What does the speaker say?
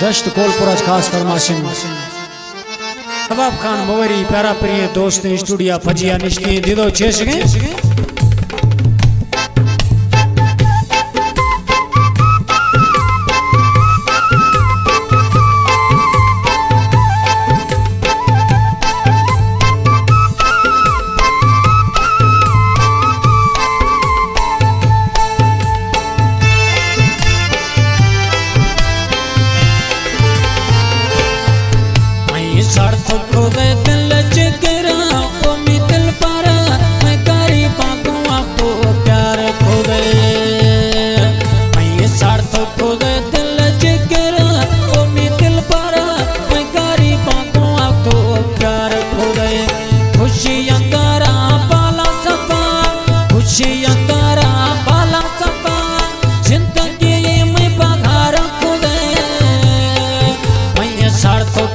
دشت کول پراج خاص فرماشن۔ نواب خان موری پیارا پریں دوستیں اسٹوڈیا پجیا نشتیں دیدو چیشگیں۔ میں سر تو کھدے دل جگر، او می دل پر، میں غریباں کو آپ پیار کھدے۔ میں سر تو کھدے دل جگر، او می دل پر، میں غریباں کو آپ تو پیار کھدے۔ خوشی اندرا بالا سفا، خوشی اندرا بالا سفا، زندگی میں بہار کھدے۔ میں سر تو